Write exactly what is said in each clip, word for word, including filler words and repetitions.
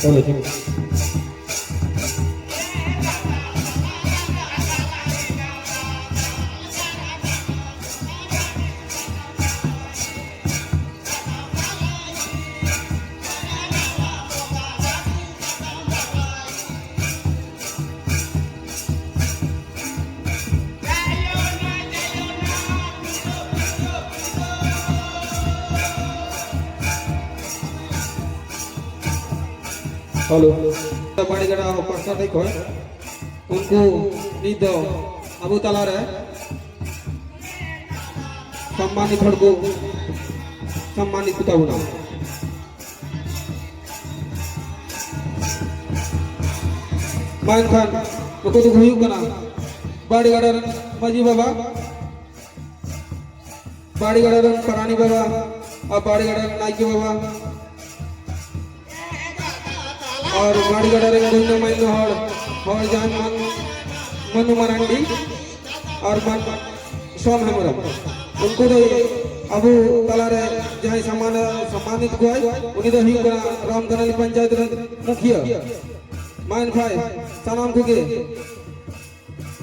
ᱪᱚᱞᱚ, ᱪᱚᱞᱚ᱾ ᱦᱮᱞᱳ᱾ ᱵᱟᱲᱮᱜᱟᱰᱟ ᱯᱟᱥᱴᱟ ᱴᱷᱮᱡ ᱠᱷᱚᱱ ᱩᱱᱠᱩ ᱱᱤᱛ ᱫᱚ ᱟᱵᱚ ᱛᱟᱞᱟᱨᱮ ᱥᱚᱢᱢᱟᱱᱤᱛ ᱦᱚᱲ ᱠᱚ ᱥᱚᱢᱢᱟᱱᱤᱛ ᱠᱚ ᱛᱟᱵᱚᱱᱟ᱾ ᱢᱟ ᱮᱱᱠᱷᱟᱱ ᱱᱩᱠᱩ ᱫᱚᱠᱚ ᱦᱩᱭᱩᱜ ᱠᱟᱱᱟ ᱵᱟᱲᱮᱜᱟᱰᱟ ᱨᱮᱱ ᱢᱟᱹᱡᱷᱤ ᱵᱟᱵᱟ, ᱵᱟᱲᱮᱜᱟᱰᱟ ᱨᱮᱱ ᱯᱟᱨᱟᱱᱤ ᱵᱟᱵᱟ ᱟᱨ ᱵᱟᱲᱮᱜᱟᱰᱟ ᱨᱮᱱ ᱱᱟᱭᱠᱮ ᱵᱟᱵᱟ ᱟᱨ ᱵᱟᱲᱮᱜᱟᱰᱟ ᱨᱮᱱ ᱜᱚᱱᱱᱚ ᱢᱟᱱᱱᱚ ᱦᱚᱲ, ᱦᱚᱲ ᱡᱟᱦᱟᱸᱭ ᱢᱟᱱ ᱢᱟᱱᱩ ᱢᱟᱨᱟᱱᱰᱤ ᱟᱨ ᱢᱟᱱ ᱥᱚᱢ ᱦᱮᱢᱵᱨᱚᱢ, ᱩᱱᱠᱩ ᱫᱚ ᱟᱵᱚ ᱛᱟᱞᱟᱨᱮ ᱡᱟᱦᱟᱸᱭ ᱥᱚᱢᱢᱟᱱ ᱥᱚᱢᱢᱟᱱᱤᱛ ᱠᱚᱣᱟᱭ, ᱩᱱᱤ ᱫᱚ ᱦᱩᱭᱩᱜ ᱠᱟᱱᱟ ᱨᱟᱢᱜᱟᱱᱟᱞᱤ ᱯᱚᱧᱪᱟᱭᱮᱛ ᱨᱮᱱ ᱢᱩᱠᱷᱤᱭᱟᱹ᱾ ᱢᱟ ᱮᱱᱠᱷᱟᱱ ᱥᱟᱱᱟᱢ ᱠᱚᱜᱮ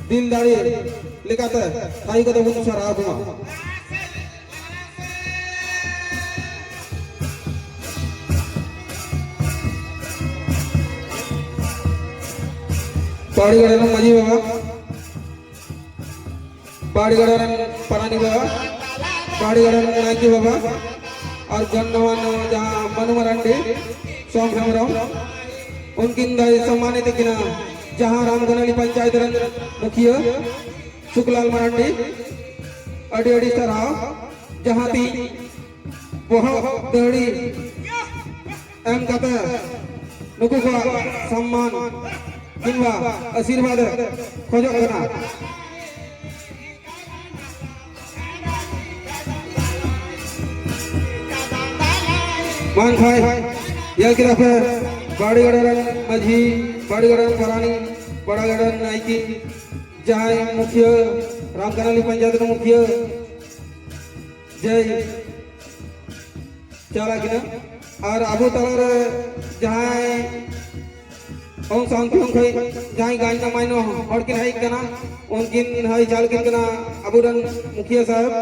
ᱫᱤᱞ ᱫᱟᱲᱮ ᱞᱮᱠᱟᱛᱮ ᱛᱷᱟᱭᱚ ᱠᱟᱛᱮ ᱵᱚᱱ ᱥᱟᱨᱦᱟᱣ ᱠᱚᱢᱟ᱾ ᱯᱟᱦᱟᱲᱤ ᱜᱟᱰᱟ ᱨᱮᱱ ᱢᱟᱹᱡᱷᱤ ᱵᱟᱵᱟ, ᱯᱟᱦᱟᱲᱤ ᱜᱟᱰᱟ ᱨᱮᱱ ᱯᱟᱨᱟᱱᱤ ᱵᱟᱵᱟ, ᱯᱟᱦᱟᱲᱤ ᱜᱟᱰᱟ ᱨᱮᱱ ᱱᱟᱭᱠᱮ ᱵᱟᱵᱟ, ᱟᱨ ᱜᱚᱱᱱᱚ ᱢᱟᱱᱱᱚ ᱡᱟᱦᱟᱸ ᱢᱟᱱᱩ ᱢᱟᱨᱟᱱᱰᱤ, ᱥᱚᱢ ᱦᱮᱢᱵᱨᱚᱢ, ᱩᱱᱠᱤᱱ ᱫᱚᱭ ᱥᱚᱢᱢᱟᱱᱤᱛ ᱠᱤᱱᱟ ᱡᱟᱦᱟᱸ ᱨᱟᱢᱜᱚᱱᱟᱞᱤ ᱯᱚᱧᱪᱟᱭᱮᱛ ᱨᱮᱱ ᱢᱩᱠᱷᱤᱭᱟᱹ ᱥᱩᱠᱞᱟᱞ ᱢᱟᱨᱟᱱᱰᱤ, ᱟᱹᱰᱤ ᱟᱹᱰᱤ ᱥᱟᱨᱦᱟᱣ᱾ ᱡᱟᱦᱟᱸ ᱛᱤᱱ ᱵᱚᱦᱚᱜ ᱫᱟᱹᱦᱲᱤ ᱮᱢ ᱠᱟᱛᱮ ᱱᱩᱠᱩ ᱠᱚᱣᱟᱜ ᱥᱚᱢᱢᱟᱱ ᱠᱤᱝᱵᱟ ᱟᱥᱤᱨᱵᱟᱫᱽ ᱮ ᱠᱷᱚᱡᱚᱜ ᱠᱟᱱᱟ᱾ ᱢᱟ ᱮᱱᱠᱷᱟᱱ ᱧᱮᱞ ᱠᱮᱫᱟ ᱯᱮ, ᱵᱟᱲᱮ ᱜᱟᱰᱟ ᱨᱮᱱ ᱢᱟᱹᱡᱷᱤ, ᱵᱟᱲᱮ ᱜᱟᱰᱟ ᱨᱮᱱ ᱯᱟᱨᱟᱱᱤ, ᱵᱟᱲᱮ ᱜᱟᱰᱟ ᱨᱮᱱ ᱱᱟᱭᱠᱮ, ᱡᱟᱦᱟᱸᱭ ᱢᱩᱠᱷᱤᱭᱟᱹ, ᱨᱟᱢᱜᱟᱱᱟᱞᱤ ᱯᱚᱧᱪᱟᱭᱮᱛ ᱨᱮᱱ ᱢᱩᱠᱷᱤᱭᱟᱹ, ᱡᱟᱭ ᱪᱟᱞᱟᱜ ᱠᱟᱱᱟ᱾ ᱟᱨ ᱟᱵᱚ ᱛᱟᱞᱟᱨᱮ ᱡᱟᱦᱟᱸᱭ ᱚᱝ ᱥᱟᱱᱛᱤ ᱚᱝ ᱠᱷᱚᱱ ᱡᱟᱦᱟᱸᱭ ᱜᱟᱭᱱᱟ ᱢᱟᱭᱱᱟ ᱦᱚᱲ ᱠᱤᱱ ᱦᱮᱡ ᱠᱟᱱᱟ, ᱩᱱᱠᱤᱱ ᱦᱚᱸ ᱪᱟᱞ ᱠᱤᱱ ᱠᱟᱱᱟ ᱟᱵᱚᱨᱮᱱ ᱢᱩᱠᱷᱤᱭᱟᱹ ᱥᱟᱦᱮᱵᱽ᱾